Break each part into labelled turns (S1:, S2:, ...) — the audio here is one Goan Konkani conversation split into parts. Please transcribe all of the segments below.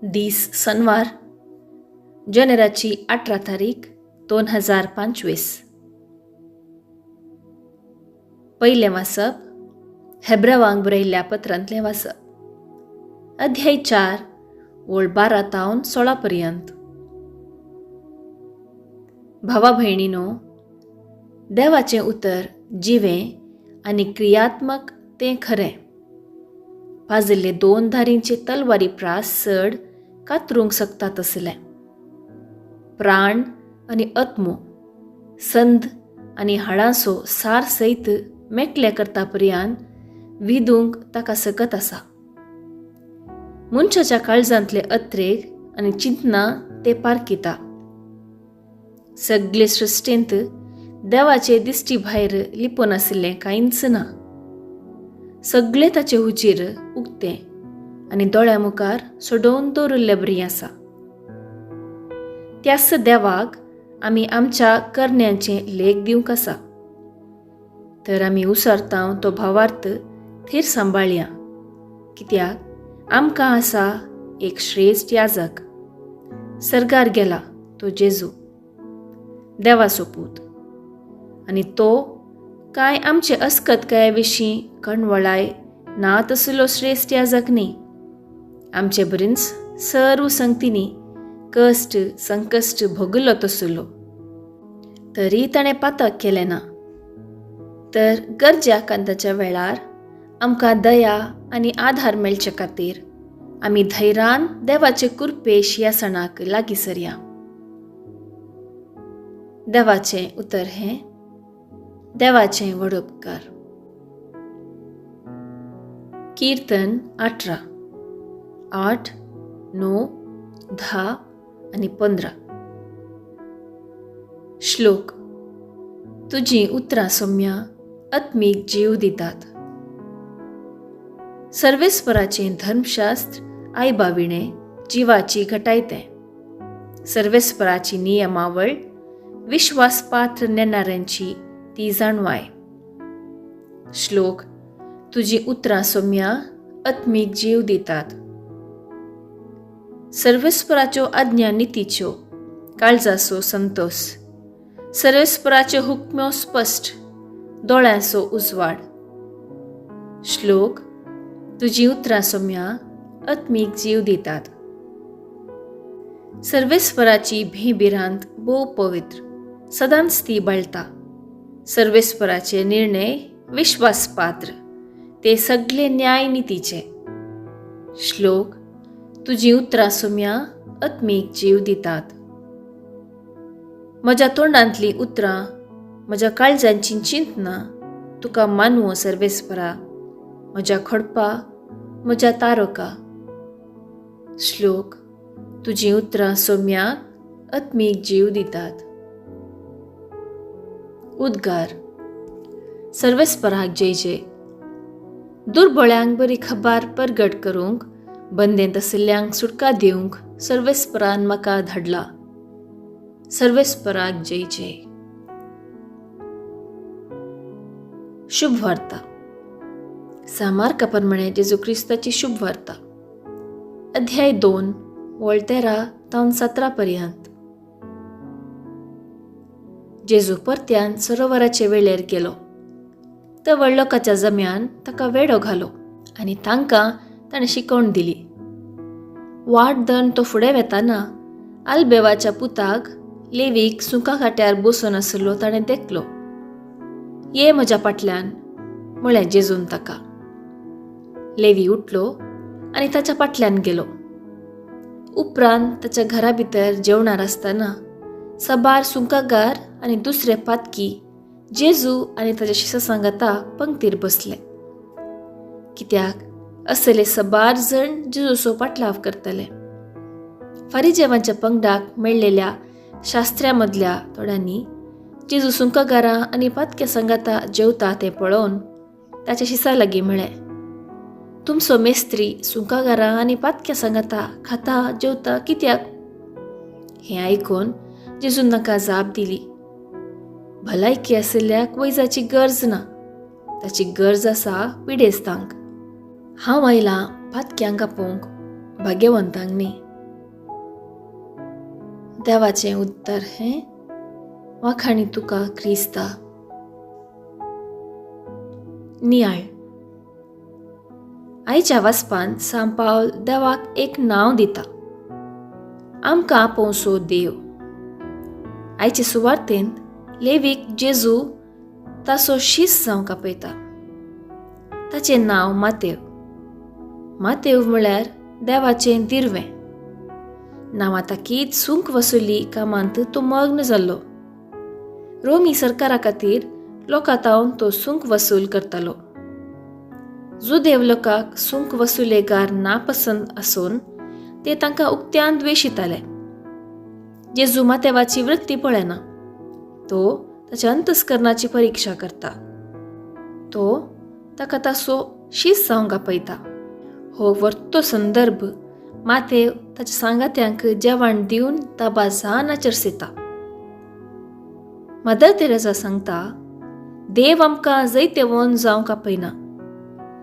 S1: दीस सनवार, जानेराची 18 तारीख 2025. पयलें वाचप हेब्रावांक बरयल्ल्या पत्रांतलें वाचप, अध्याय 4 ओळ 12 तावन 16 पर्यंत. भावा भयणीनो, देवाचें उतर जिवें आनी क्रियात्मक तें खरें. पाजिल्ले 2 धारींचे तलवारी प्रास चड कातरूंक शकता तसलें. प्राण आनी आत्मो, संद आनी हाडांचो सार सयत मेकले करता पर्यान विदूंक ताका सकत आसा. मनशाच्या काळजांतले अत्रेग आनी चिंतना ते पारखिता. सगळे सृश्टींत देवाचे दिश्टी भायर लिपोन आशिल्लें कांयच ना. सगळे ताचे हुजीर उक्तें आनी दोळ्या मुखार सोडोवन दवरिल्ले बरी आसा. त्याच देवाक आमी आमच्या करण्यांचें लेख दिवंक आसा. तर आमी उसरता तो भावार्थ थीर सांबाळया, कित्याक आमकां आसा एक श्रेश्ठ याजक, सर्गार गेला तो जेजू, देवाचो पूत, आनी तो कांय आमचे अस्कतकाये विशीं कणवळाय ना तसलो श्रेश्ठ याजक न्ही. आमचे बरींच सर्व संगतींनी कश्ट संकश्ट भोगलो तसलो, तरी ताणें पातक केलें ना. तर गरजे आकांताच्या वेळार आमकां दया आनी आधार मेळचे खातीर आमी धैर्यान देवाचे कुरपेश ह्या सणाक लागीं सरया. देवाचें उतर हें देवाचें व्हड उपकार. कीर्तन 18, 8, 9, 10 आनी 15. श्लोक. तुजी उतरां सोम्या आत्मीक जीव दितात. सर्वेस्पराचें धर्मशास्त्र आयबाविणें जिवाची घटायतें. सर्वेस्पराची नियमावळ विश्वासपात्र नेणाऱ्यांची ती जाणवाय. श्लोक. तुजी उतरां सोम्या आत्मीक जीव दितात. सर्वेस्पराच्यो आज्ञा नितीच्यो, काळजाचो संतोष. सर्वेस्पराच्यो हुकम्यो स्पश्ट, दोळ्यांचो उजवाड. श्लोक. तुजी उतरां सोम्या आत्मीक जीव दितात. सर्वेस्पराची भिरांत भोव पवित्र, सदांच ती बाळटा. सर्वेस्पराचे निर्णय विश्वासपात्र, ते सगळे न्याय नितीचे. श्लोक. तुजी उतरां सोम्या आत्मीक जीव दितात. म्हज्या तोंडांतलीं उतरां, म्हज्या काळजांची चिंतना तुका मानवो सर्वेस्परा, म्हज्या खडपा, म्हज्या तारका. श्लोक. तुजी उतरां सोम्याक आत्मीक जीव दितात. उद्गार. सर्वेस्पराक जय जय. दुर्बळ्यांक बरी खबर परगट करूंक, बंदेंत आशिल्ल्यांक सुटका दिवंक सर्वेस्परान म्हाका धाडला. सर्वेस्पराक जय जय. शुभवार्ता. सामार्का प्रमाणे जेजू क्रिस्ताची शुभवार्ता, अध्याय 2 वळ 13 तावन 17 पर्यंत. जेजू परत्यान सरोवराचे वेळेर गेलो. तो व्हड लोकाच्या जम्यान ताका वेडो घालो आनी तांकां ताणें शिकवण दिली. वाट धरून तो फुडें वेताना आलबेवाच्या पुताक लेवीक सुंका काट्यार बसून आशिल्लो ताणें देखलो. ये म्हज्या फाटल्यान, म्हळें जेजून ताका. लेवी उठलो आनी ताच्या फाटल्यान गेलो. उपरांत ताच्या घरा भितर जेवणार आसतना सबार सुंकागार आनी दुसरे पातकी जेजू आनी ताच्या शिसा सांगाता पंक्तीर बसले, कित्याक असले सबार जण जेजूचो पाटलाव करतले. फारीजेवांच्या पंगडाक मेळ्ळेल्या शास्त्र्या मदल्या थोड्यांनी जेजू सुंकागारां आनी पातक्या सांगाता जेवता तें पळोवन ताच्या शिसा लागीं म्हळें, तुमचो मेस्त्री सुंकागारां आनी पातक्या सांगाता खाता जेवता कित्याक? हें आयकून जेजून तांकां जाप दिली, भलायकी आशिल्ल्याक वैजाची गरज ना, ताची गरज आसा पिडेस्तांक. हांव आयलां पातक्यांक आपोवंक, भाग्यवंतांक न्ही. देवाचें उत्तर हें वाखाणी तुका क्रिस्ता. नियाळ. आयच्या वाचपान सांत पावल देवाक एक नांव दिता, आमकां आपोवचो देव. आयचे सुवार्तेंत लेवीक जेजू ताचो शीस जावंक आपयता. ताचें नांव मातेव. मातेव म्हळ्यार देवाचें दिरवें. नांवा ताकीत सुंक वसुली कामांत तो मग्न जाल्लो. रोमी सरकारा खातीर लोकां तावन तो सुंक वसूल करतालो. जुदेव लोकांक सुंक वसुलेगार नापसंत आसून ते तांकां उक्त्यान द्वेशिताले. जेजू मातेवाची वृत्ती पळयना, तो ताच्या अंतस्करणाची परिक्षा करता. तो ताका ताचो शीस जावंक आपयता. हो वर्तो संदर्भ मातेव ताच्या सांगात्यांक जेवण दिवन दबाजान आचरसिता. मदर तेरेजा सांगता, देव आमकां जैतेवन जावंक आपयना,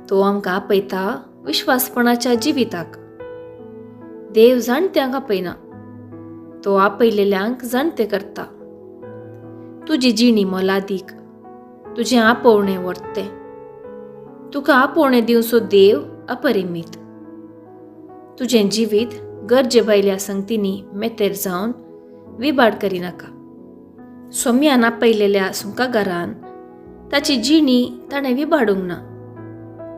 S1: तो आमकां आपयता विश्वासपणाच्या जिविताक. देव जाणट्यांक आपयना, तो आपयलेल्यांक जाणटे करता. तुजी जिणी मोलादीक, तुजें आपोवणें व्हरतें. तुका आपोवणें दिवचो देव अपरिमीत. तुजें जिवीत गरजे भायल्या संगतींनी मेतेर जावन विबाड करिनाका. सोम्यान आपयलेल्या सुंकागारान ताची जिणी ताणें विबाडूंक ना,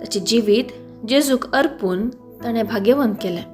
S1: ताचें जिवीत जेजूक अर्पून ताणें भाग्यवंत केलें.